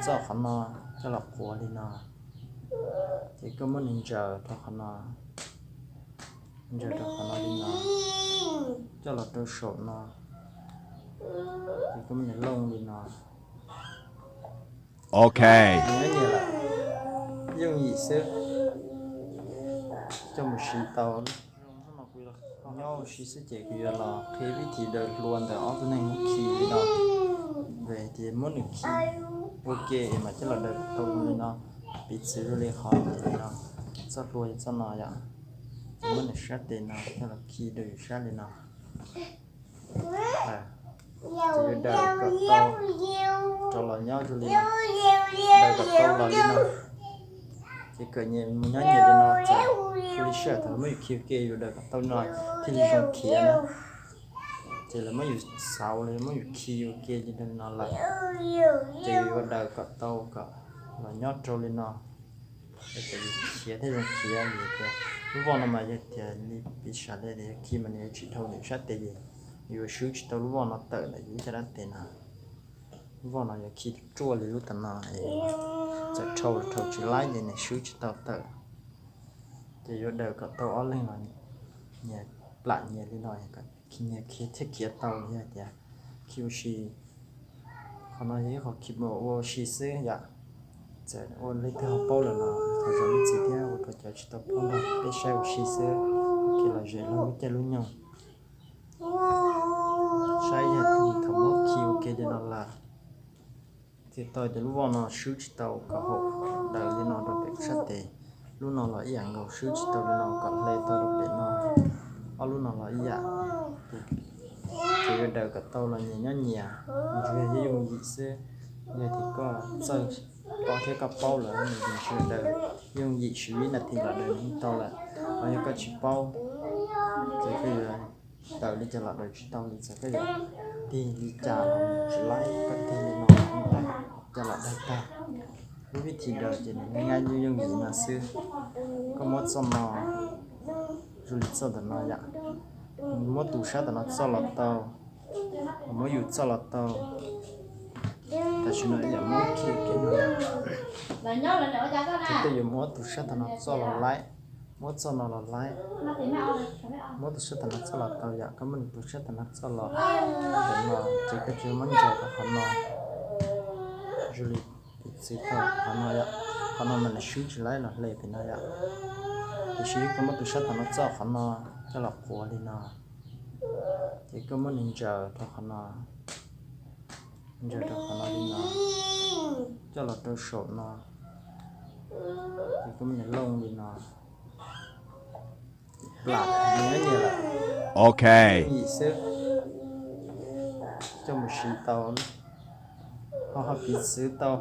txoj qhov no coj los quav li no, ces koj muab nws ntsaws rau qhov no, ntsaws rau qhov no li no, coj los rau saum no, ces koj muab nws looj li no. Ok, nws nyiam lawm, yooj yim xwb, coj mus siv tau. Nyob ua si xwb ces kuv yuav los qhia vib thim daws hlua ntawm ob tug neeg muab khi li no. Vim tias muab nws khi ua ke es mam coj los daws kom tau li no, piv txwv zoo li qhov li no, txoj hlua yog txoj no yom, ces muab nws sab tes no coj los khi daws sab li no. Ces yuav daws kom tau, rov los nyob zoo li no, daws kom tau los li no. Ces kom nyias mus nyob nyias li no, txawm ua li sij hawm thaum lawv muab yus khi ua ke yus daws kom tau no thiaj li zoo khiav na. Ces lawv muab yus xauv los muab yus khi ua ke li no lawm, ces yuav daws kom tau kom los nyob rau li no, es kom yus khiav thiaj zoo khiav. Vim tias lub voj no mas yog tias li piv xam li tias khi mas nws yuav tsis dhau nws sab tes, yus swb tsis tau lub voj no tawm ntawm yus ib caj dab tes no. Lub voj no yuav khi ruaj li lub tom no, txawm dhau los dhau tsis laib ces nws swb tsis tau tawm. Ces yuav daws kom tau ob leeg los nyias plam nyias li no, nyias khiav thiaj khiav tau li yog tias khi ua si. Qhov no yog ib qho khi mus ua si xwb yom. Txawm ua leej twg ho paub lawm los thov zam lub txim thiab ua rau cov tsis tau paub no peb saib ua si xwb, khi los zem lub caij lub nyoog. Saib yog thaum muab khi ua ke li no lawm, txhais tau tias lub voj no swb tsis tau kom haum daws li no rau pem sab tes, lub no los ib yam nkaus swb tsis tau li no kom hle tau rau pem no, ob lub no los ib yam. Ces yuav daws kom tau los nyias nyob nyias, ntshe yog yooj yim xwb. Yog tias koj txawj paub thiab koj paub lawm nws ntshe daws yooj yim, siv ib nas this los daws yeej tau lawm. Ho yog koj tsis paub ces koj yuav daws li cas los daws tsis tau li, txawm koj yuav tig li cas los tsis laib, koj tig li no los cas los daws tag. Lub vib thim daws ces nws nyob yooj yim no xwb. Koj muab txoj no zoo li txoj ntawm no yom, muab tus sab tom no txoj los tau, muab yus txoj los tau. Tam sim no yam muab khi ke no, ces koj yuav muab tus sab tom no txoj los laib, muab txoj no los laib, muab tus sab tom no txoj los tau yom, koj muab nws tus sab tom no txoj los, no ces koj tsuas muab ntsaws rau qhov no, zoo li piv txwv tau qhov no yom, qhov no mas nws swb tsis laib los hle pem no yom. Tiam sis koj muab tus sab tom no txoj qhov no coj los quav li no, ces koj muab nws ntsaws rau qhov no, ntsaws rau qhov no li no, coj los rau saum no, ces koj muab nws looj li no, plam nws nyiam lawm. Ok, yooj yim xwb, coj mus siv tau, ho ho piv txwv tau.